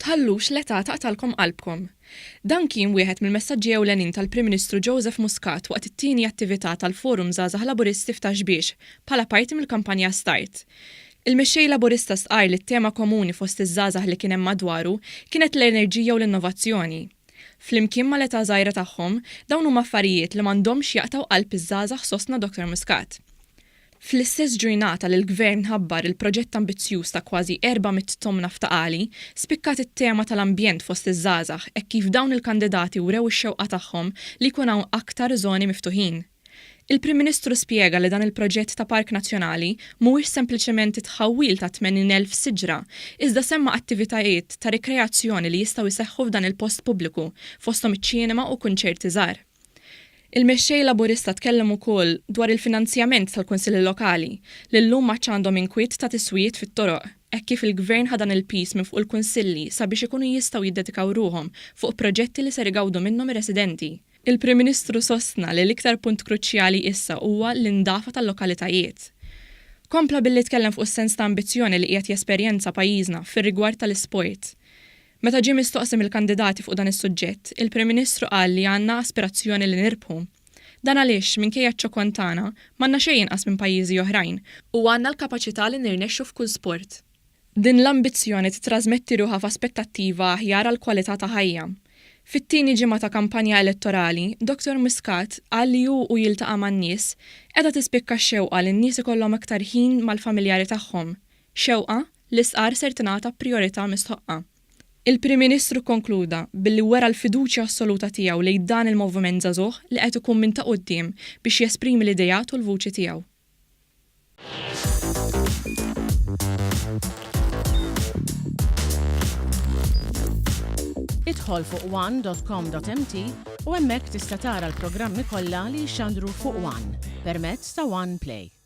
Tħallux l-età taqtagħlkom qalbkom. Dan kien wieħed mill-messaġġi ewlenin tal-Prim Ministru Joseph Muscat waqt it-tieni attività tal-Forum Żgħażagħ Laburisti f'Ta' Xbiex bħala parti mill-kampanja Start. Il-Mexxej Laburista stqarr li t-tema komuni fost iż-żgħażagħ li kien hemm madwaru kienet l-enerġija u l-innovazzjoni. Flimkien mal-età żgħira tagħhom, dawn huma affarijiet li m'għandhomx jaqtgħu qalb iż-żgħażagħ sostna Dottor Muscat. Fl-istess ġurnata li l-Gvern ħabbar il-proġett ambizzjuż ta' kważi 400 tomna f'Ta' Qali, spikkat it-tema tal-ambjent fost iż-żgħażagħ hekk kif dawn il-kandidati wrew ix-xewqa tagħhom li jkun hawn aktar żoni miftuħin. Il-Prim Ministru spjega li dan il-proġett ta' Park Nazzjonali mhuwiex sempliċement it-tħawwil ta' 80,000 siġra, iżda semma attivitajiet ta' rikreazzjoni li jistgħu jseħħu f'dan il-post pubbliku, fosthom iċ-ċinema u kunċerti żgħar. Il-Mexxej Laburista tkellem ukoll dwar il-finanzjament tal-Kunsilli Lokali, li llum m'għadx għandhom inkwiet ta' tiswijiet fit-toroq, hekk kif il-Gvern ħa dan il-piż minn fuq il-Kunsilli sabiex ikunu jistgħu jiddedikaw ruħhom fuq proġetti li ser igawdu minnhom ir-residenti. Il-Prim Ministru sostna li l-iktar punt kruċjali issa huwa l-indafa tal-lokalitajiet. Kompla billi tkellem fuq is-sens ta' ambizzjoni li qiegħed jesperjenza pajjiżna fir-rigward tal-isport. Meta ġie mistoqsi mill-kandidati fuq dan is-suġġett, il-Prim Ministru qal li għandna aspirazzjoni li nirbħu. Dan għaliex, minkejja ċ-ċokon tagħna, m'għandna xejn inqas minn pajjiżi oħrajn u għandna l-kapaċità li nirnexxu f'kull sport. Din l-ambizzjoni titrażmetti ruħha f'aspettattiva aħjar għall-kwalità ta' ħajja. Fit-tieni ġimgħa ta' kampanja elettorali, Dottor Muscat qal li hu u jiltaqa' man-nies, qiegħda tispikka x-xewqa li n-nies ikollhom aktar ħin mal-familjari tagħhom, xewqa li stqarr ser tingħata prijorità mistħoqqa. Il-Prim Ministru kkonkluda billi wera l-fiduċja assoluta tiegħu lejn dan il-moviment żagħżugħ li qed ikun minn ta' quddiem biex jesprimi l-ideat u l-vuċi tiegħu. Idħol fuq one dot com dot mt u hemmhekk tista' tara l-programmi kollha li jixxandru fuq one permezz ta' One Play.